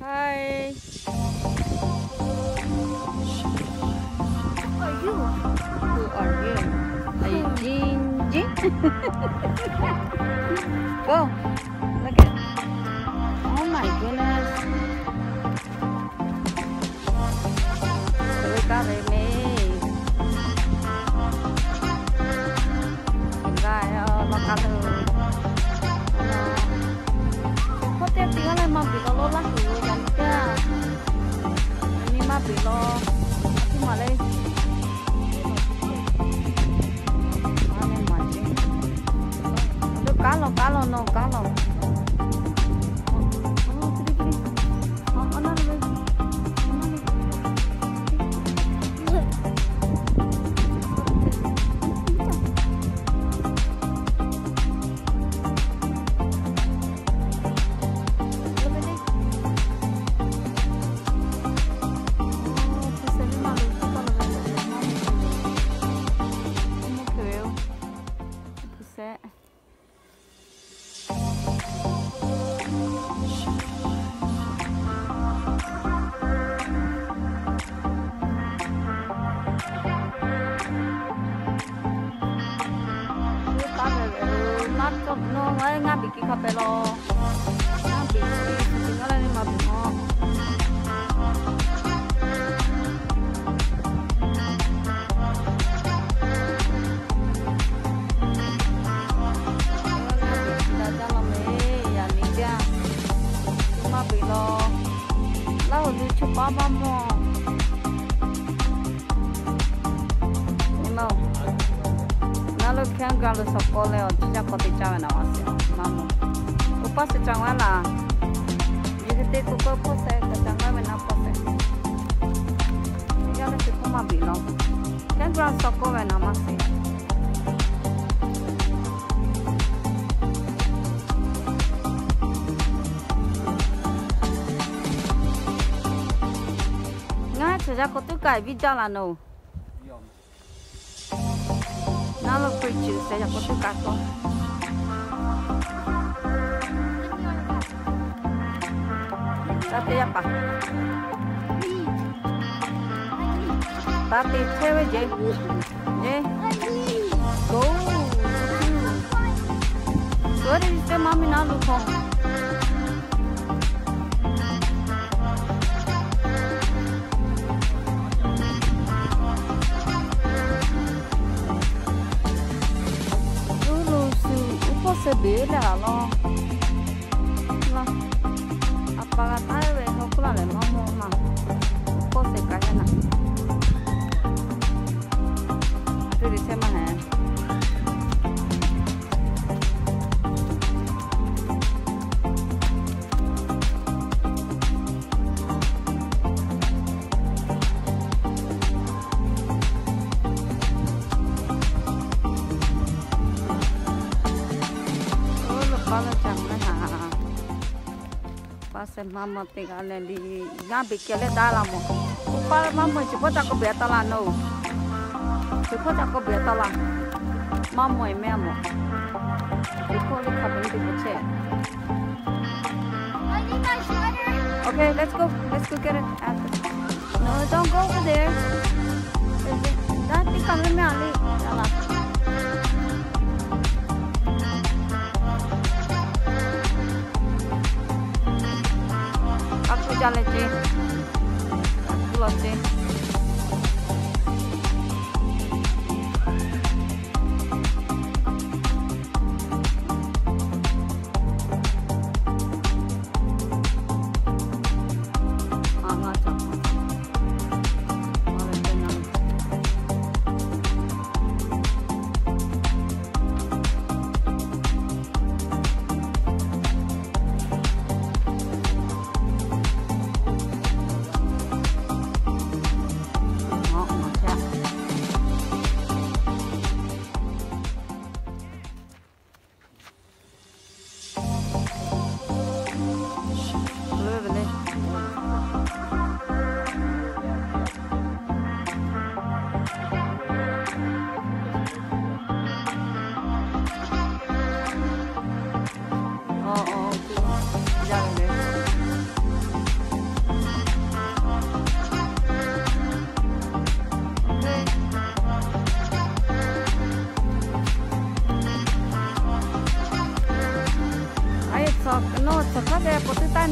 Hi. Who are you? Are you Jin Jin? Go. Look at. Oh my goodness. Ve kaˇ ve me. Ga ya ma ka lo. Hk'aw teˇ ti g'aˇ leh maˇ biˬ law lo laˇ kuiˬ lo yaꞈ nyi teˇ a. Yaꞈ nyi maˇ biˬ law. Aˬ htoꞈ ma le. Maˇ le maˍ ce. Lo kaˉ law, kaˉ law, nawˬ kaˉ law. Ngaˇ biˬ kiˇ hk'a pehˍ law. Ngaˇ biˬ kiˇ suh tiꞈ ngaˇ leh le maˇ biˬ maw. Ngaˇ biˬ kiˇ daꞈ jaˇ law meh, yaꞈ nyi jaˇ. Maˇ biˬ law. Laˇ hoꞈ lu chi paˉ maˇ mawˬ. Nyi ma-oˬ, naˉ lo campground lo suh k'aw leh awˬ chi ca k'awꞈ te caˇ ve naˍ maˇ shiˍ. Maˇ mawˬ. Oˇ paˇ suh caˇ g'a laˬ. Yuˬ te te k'o k'oˆ hpawˇ seh kaꞈ caˇ g'a ve naˍ hpawˇ seh. Yaˇ leh chi hk'oˆ maˇ biˬ law. Campground suh k'oˆ ve naˍ maˇ shiˍ. Ngaˬ hui chaˬ yaˇ k'awꞈ tuˉ kaꞈ viˇ jaˇ laˬ noˬ. Naˉ lo bridge seh yaˇ k'awꞈ tuˉ kaꞈ k'oˆ. Taˇ te yaˇ paˍ. Taˇ te chehˇ ve jeˬ. Jeˬ. Go. Go te maˇ miˇ naˉ lo hk'aw. Uˉ lo suh uˉ hpawˇ seh beˬ leh a law. A pa g'a taˉ ve hk'aw hk'oˆ laˬ leh maˇ mawˬ maˬ. Uˉ hpawˇ seh kaꞈ heˆ naˍ. A te te chehˇ maˇ heˆ. Oˇ lo paˇ lo caˇ maˇ haꞈ. Paˇ seh maˇ mawˬ teˇ g'aˇ leh le, ngaˇ biˬ kehˬ leh daꞈ laˬ mawˬ. Oˇ paˇ maˇ mawˬ, chi hpawˇ ca k'awꞈ beˬ taˍ laˬ noˬ. Chi hpawˇ ca k'awꞈ beˬ taˍ laˬ. Maˇ mawˬ e mehˆ a mawˬ. Chi hpawˇ le hk'a peuˬ teˇ hpaˍ chehˇ. Okay, let's go. Let's go get it. No, don't go over there. Daꞈ teˇ kaˬ mehˆ mehˆ a le. Kaˇ hkuˆ jaˇ leh ce. Kaˇ hkuˆ law ce.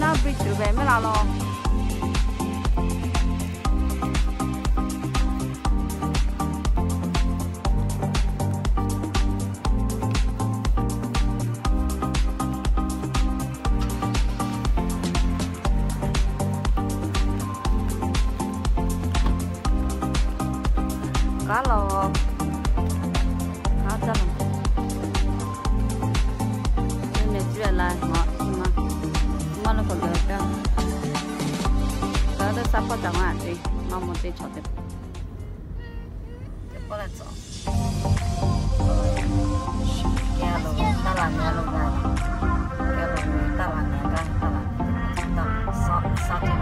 Naˉ bridge tuˬ ve mehˆ la law. K'aˉ la, k'aˉ caˇ la. Teˇ nyi cuˇ la, maˇ, maˇ lo k'awꞈ gaˬ caˇ. Gaˬ teˇ saˉ hpawˇ caꞈ maˇ te, maˇ maw teˇ chaw te. Teˇ pawˆ leh tcuh. Geh lo taˇ laˬ nyi lo gaˬ. Geh lo taˇ laˬ nyi gaˇ, taˇ laˬ nyi, taˇ laˬ saˉ, saˉ te.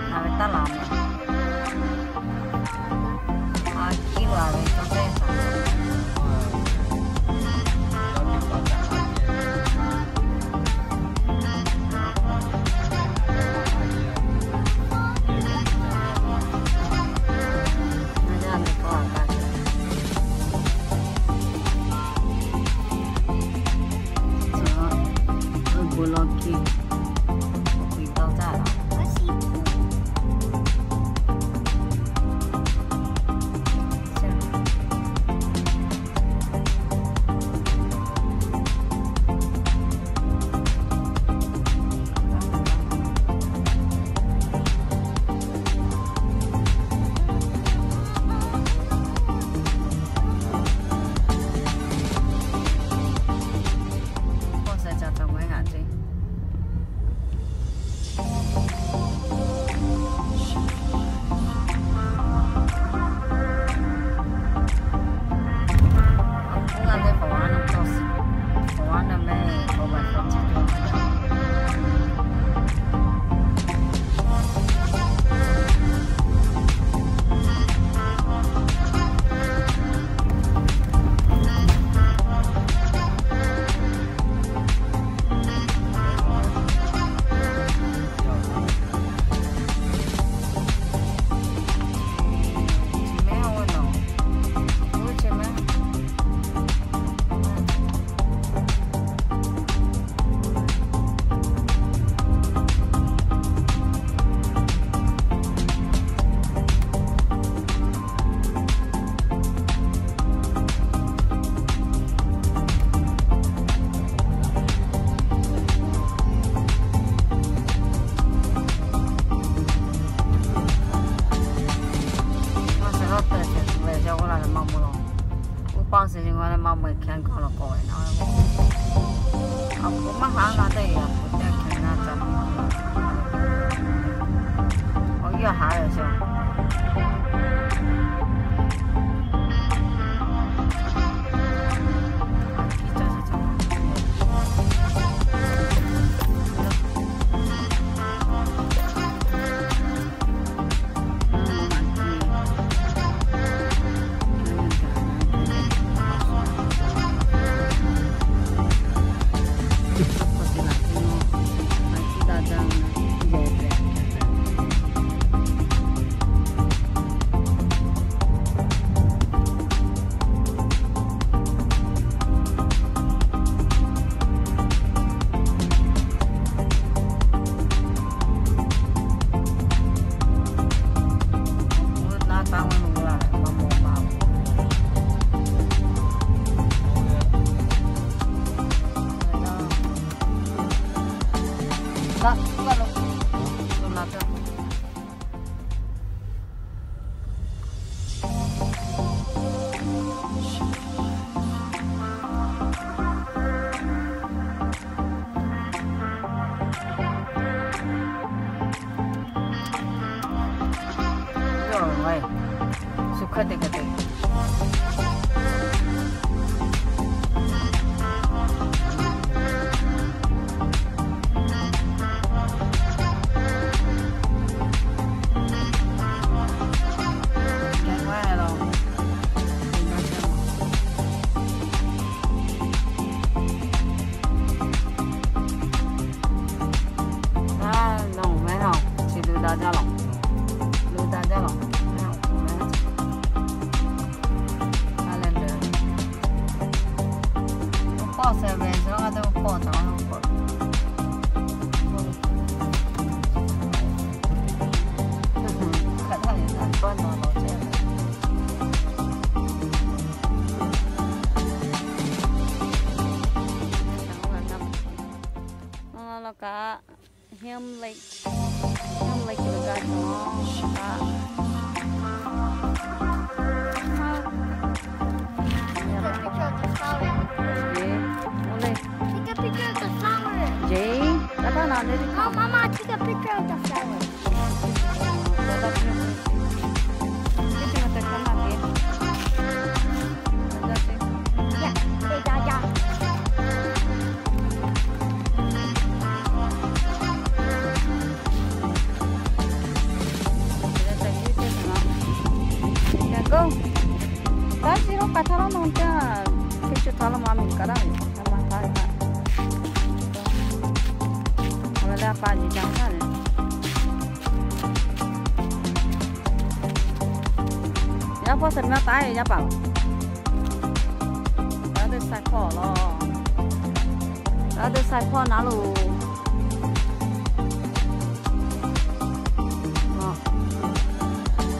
Ngaˬ ve taˇ laˬ nyi. A kiˉ lo a ve tcuh teˇ saˍ. Maˇ shiˍ lawˉ tehꞈ shiˍ tuˬ ve, shaw g'awˇ la leh maˇ mawˬ law. Uˉ paˇ shiˍ nyi g'a leh maˇ mawˬ hk'e gaˬ la k'awꞈ ve na. A pu maˇ haˉ g'a teˇ yaꞈ pu teˇ hk'e na ca. Awˬ yaˇ haˉ ve shaw. Shu hk'e te hk'e te. Aˉ, nawˬ mehˉ a, chi lu da jaˇ lawˬ. Lu da jaˇ lawˬ. Mehˉ a, mehˉ a. A leh lehˬ, pawˆ se ve zaˇ g'aˇ teˇ pawˆ caˬ a pawˆ. Kaꞈ Hume Lake, Hume Lake lo g'a cawˬ kaꞈ. Take a picture of the flower. Jay, ka taˇ na le. Oh, Mama, take a picture of the flower. Taˇ shiˍ lo k'aˬ htaˇ lo nawˬ caˇ, hk'e chi htaꞈ lo ma miˬ kaꞈ daꞈ ve, a ma htaˇ kaꞈ, a ve le a pa nyi caˇ htaˇ le. Yaˇ hpawˇ saˍ ma taˍ ve yaˇ paˍ, yaˇ teˇ sai hpawˇ lo, yaˇ teˇ sai hpawˇ na lo.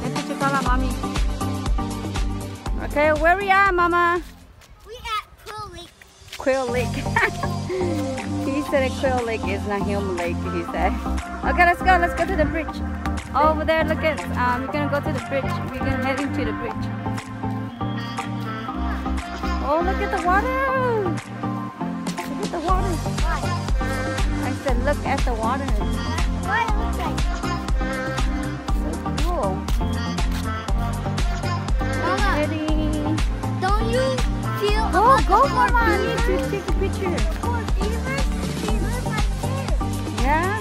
Teˇ chi kaˇ laˇ ma miˬ. Okay, where we are, Mama? We at Quill Lake. Quill Lake. He said Quill Lake is not Hume Lake, he said. Okay, let's go. Let's go to the bridge. Over there, look at, um, we're gonna go to the bridge. We're gonna heading to the bridge. Oh, look at the water. Look at the water. Why? I said, look at the water. Why it looks like? So cool. Mama, pretty. Don't you feel Oh, about go, the Mama. I need to fever? Take a picture. The poor fever? Fever like this. Yeah?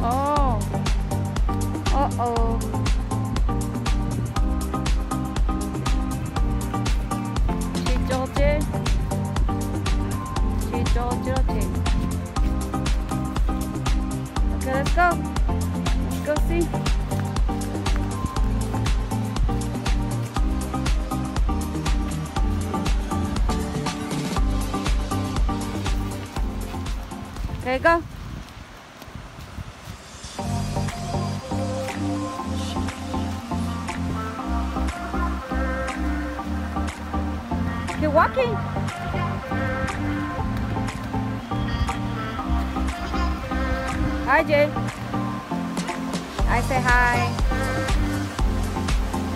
Oh. Uh-oh. Chi cawˬ ce. Chi cawˬ ce. Okay, let's go. Let's go see. Okay, go. Keep walking. Hi, Jay. I say hi.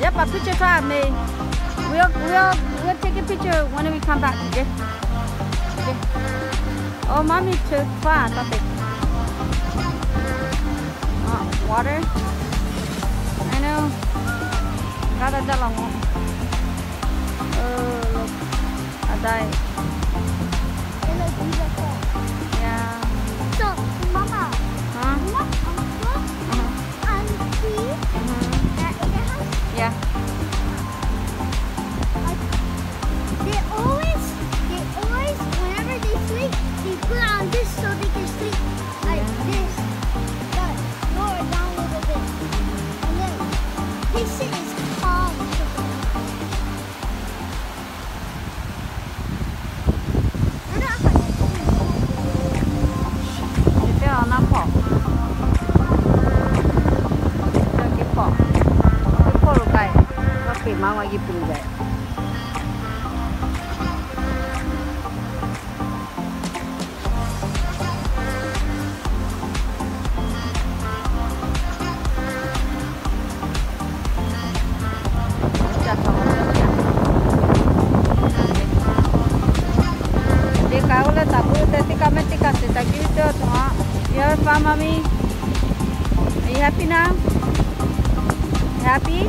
Yep, a picture htaˇ me. We'll, we'll, we'll take a picture when we come back. Okay. Okay. Oh, mommy, too far. Water. I know. Got a dollar. Oh, look. I die. It looks beautiful. Yeah. So, Mama, huh? You know, uncle, uh-huh, auntie, uh-huh, at their house. Yeah. Like, they always, they always, whenever they sleep, they put on this so they can sleep like this. But lower down a little bit. And then this is calm. Teˇ awˬ na hpawˇ, teˇ hpawˇ, teˇ hpawˇ lo k'ai, g'a peꞈ ma g'a yi peuˬ ve. Teˇ kaꞈ oˇ leh taˍ puiˉ te teˇ kaꞈ mehˆ teˇ kaꞈ shiˍ taˍ kiˇ ve teˇ awˬ htaꞈ, you have fun, mommy? Are you happy now? Happy?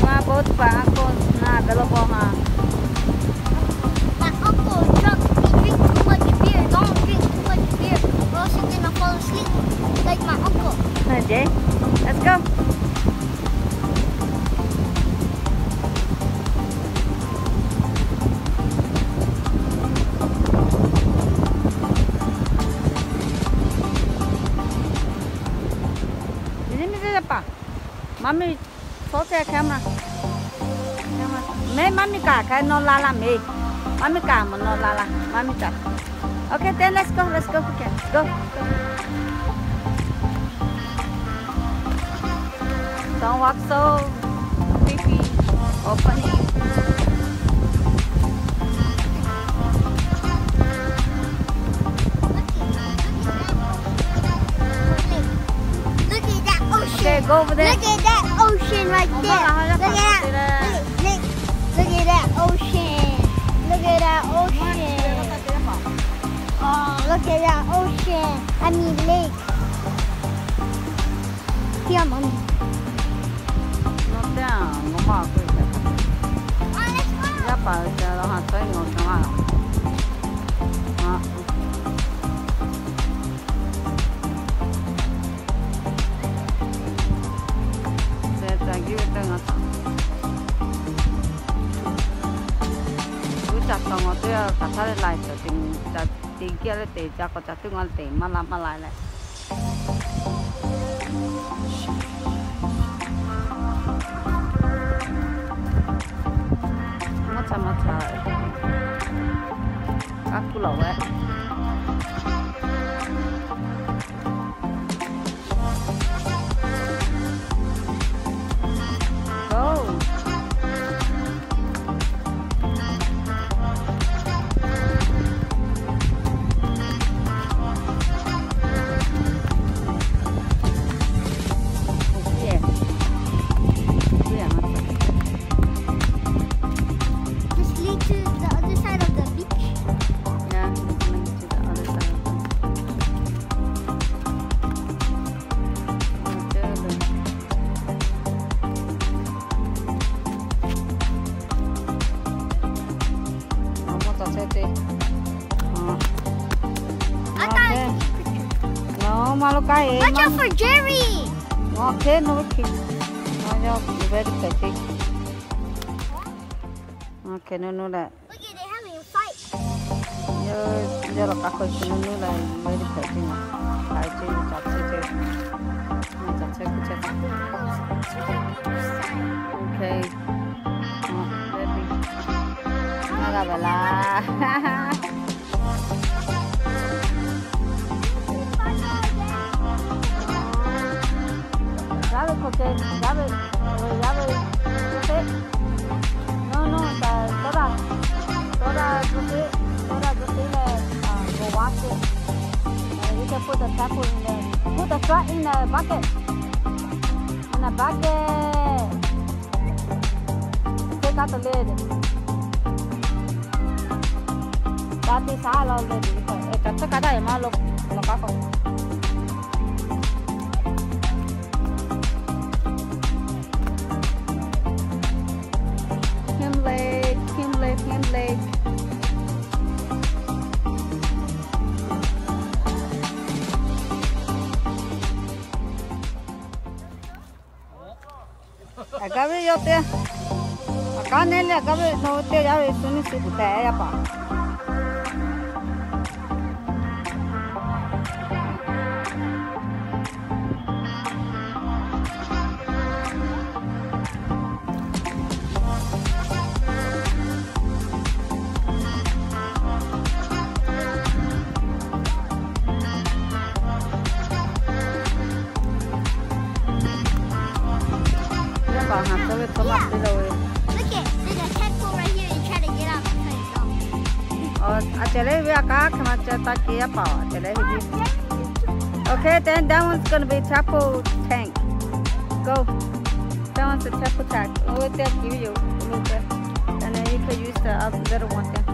Ma both pa ako na developer ha. My uncle drunk. He drink too much beer. Don't drink too much beer, or else you're gonna fall asleep like my uncle. Okay, let's go. Mehˆ maˇ miˇ kaꞈ hk'a nawˬ la la mehˍ. Maˇ miˇ kaꞈ mawˬ nawˬ la la, maˇ miˇ kaꞈ. Okay, then let's go, let's go, we can go, go. Don't walk so creepy or funny. Look at that ocean right there. Look at that. Look, look, look at that ocean. Look at that ocean. Oh, look at that ocean. I mean lake. Here, mommy. G'uiˇ ca tawˬ ngaˬ teˇ htaˇ leh lai cawˬ te, ca te kiˇ leh te ca k'awꞈ ca tuˉ ngaˬ te maˇ la maˇ la leh. Maˇ ca maˇ ca, a kuˇ lawˬ ve. Just lead to the other side of the beach. Yeah, just lead to the other side of the beach. Watch out for Jerry. Look at, they having a fight. Yawˇ law k'a hk'aw shu nuˇ nuˇ la ve teˇ hpaˍ teˇ maˬ k'ai ce, caˬ chehˇ ce, caˬ chehˇ kuˇ chehˇ. Okay. Maˇ g'a ve laˇ. Yaˇ ve hk'aw ceh, yaˇ ve, yaˇ ve, no, no, the soda, soda juice, soda juice leh, go wash it. You can put the tadpole in there. Put the shrimp in the bucket. In the bucket. Take out the lid. Taˇ te shaˉ la leh, kaꞈ tcuhˉ ka daˇ e maˇ lo, law k'a k'o. Kim Lake, Kim Lake, Kim Lake. Aˬ gaˇ ve yawˇ teˇ, aˬ kaˉ neˉ leh aˬ gaˇ ve nawˬ ve teˇ yaˇ ve suh nyiˇ suh tuˬ hpehꞈ yaˇ paˍ. Yaˇ paˍ haˍ tcuh ve tcuh laˇ piˇ lo ve. Look at, there's a tadpole right here. You try to get out, but it's not. Aˬ cehˬ leh ve aˬ kaˉ hk'e ma ceh taˇ kehˬ yaˇ paˍ aˬ cehˬ leh ve. Okay, then that one's gonna be tadpole tank. Go. That one's a tadpole tank. Oˇ ve teˇ kehˬ ve yoˬ. And then you can use the other little one there.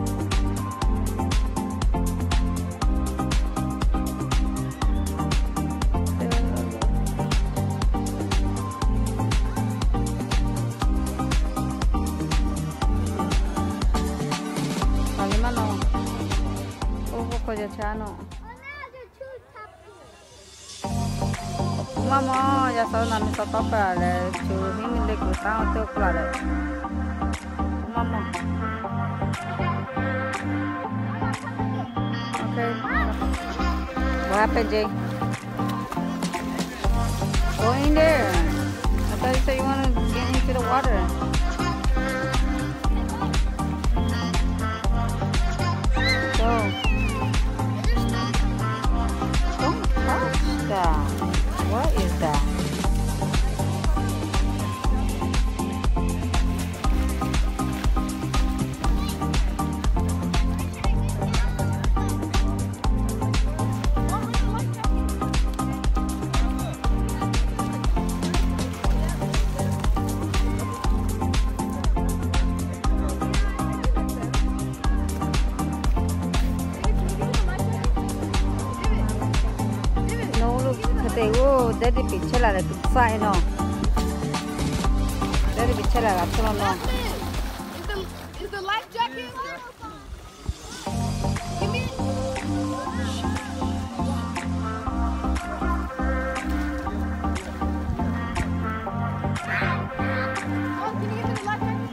Aˬ le maˇ nawˬ, oˇ k'o k'o yaꞈ cha nawˬ. Maˇ maˇ, yaꞈ sa naˬ miˬ sa tawˇ hpehꞈ leh, chu hiˉ miˬ le kuiˬ taˇ teˇ k'oˆ la leh, maˇ maˇ. Okay. What happened, Jay? Go in there. I thought you said you wanna get into the water. Go. Don't touch that. What is that? Dehˉ teˇ peˍ chehˇ la leh tuˬ saˆ e nawˬ. Dehˉ teˇ peˍ chehˇ la g'a chehˇ la nawˬ. Is the, is the life jacket? Give me. Oh, can you give me the life jacket?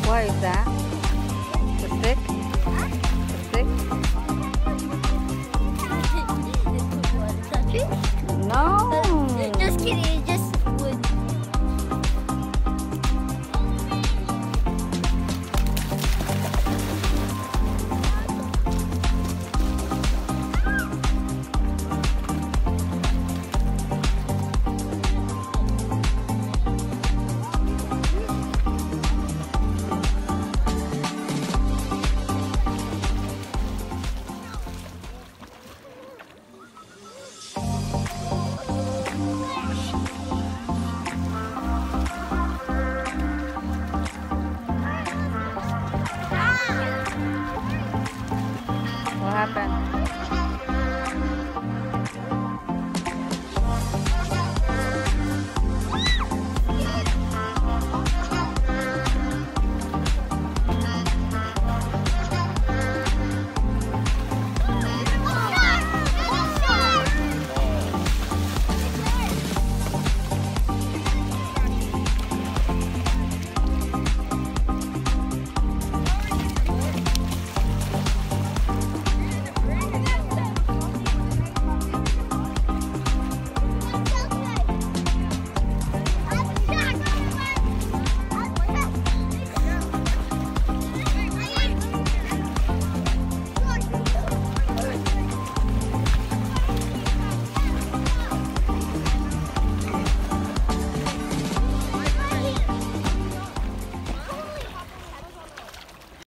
What is that?